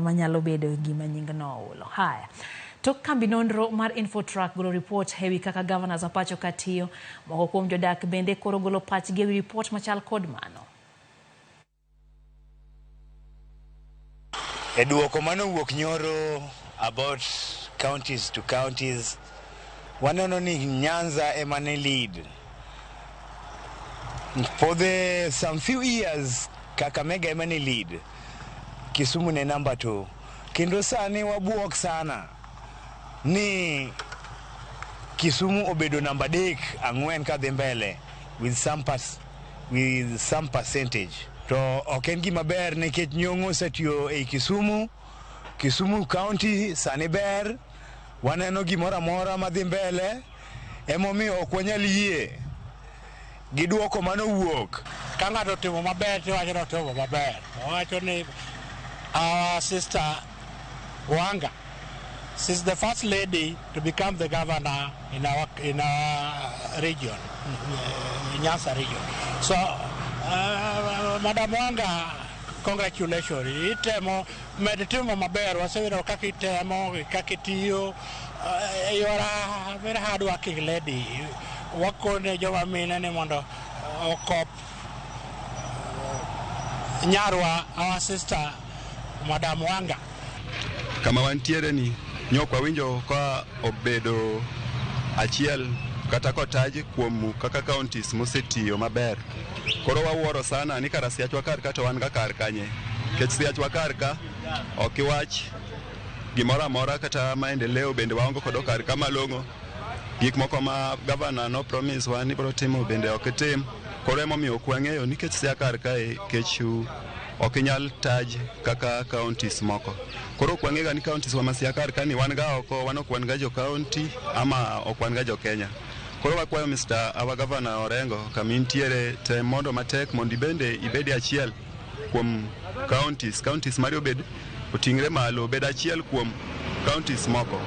Manyalo bedo gima nyingno ohulo. Haya. Tok kambi nonro mar Infotrack golo ripot ewi kaka governors ma pacho ka tiyo, moko kuom jodak bende koro golo pachgi ewi ripot machal kod mano. E duoko manowuok nyoro about counties to counties, waneno ni Nyanza ema ne lead. For the some few years, Kakamega ema ne lead. Kisumu ne number 2. Kendo sani wabuok sana ni Kisumu obedo namba 3 4 kadhi mbele with some percentage. To ok en gima ber nikech Nyong'o osetiyo ei Kisumu. Kisumu County sani ber, waneno gimoro amora madhi mbele, emomiyo ok wanyal yie gi duoko manowuok. Ka ng'ato otimo maber tiwacho ni otimo maber. Owacho ni our sister Wanga, she's the first lady to become the governor in our region, Nyanza region. So, Madam Wanga, congratulations. Itemo, med timo maber, wasewinjo kaka itemo, kaka itiyo. You are a very hard working lady. Wakone joma mine ni mondo okop nyarwa, our sister, Madam Wanga. Kama wantiere ni nyok wawinjo ka obedo achiel kata kotaj kuom kaka counties mosetiyo maber. Koro wawuoro sana ni kara Siachwa kar ka to wan ga kar kanye. Nikech Siachwa kar ka ok iwach gimoro amora kata maendeleo bende waonge kodo kar ka malong'o. Gik moko ma gavana no promise wa ni biro timo bende ok tim. Koro emomiyo ok wang'eyo nikech Siaya kar kae kech ok inyal taj kaka counties moko. Koro ok wang'e ga ni counties wa ma Siaya kar ka ni wan ga oko, wan ok wan ga jo county ama ok wan ga jo Kenya. Koro wakwayo Mr. our governor Orengo kama intiere tem mondo matek mondo ibende ibed achiel kuom counties. Counties mari obed oting're malo, obed achiel kuom counties moko.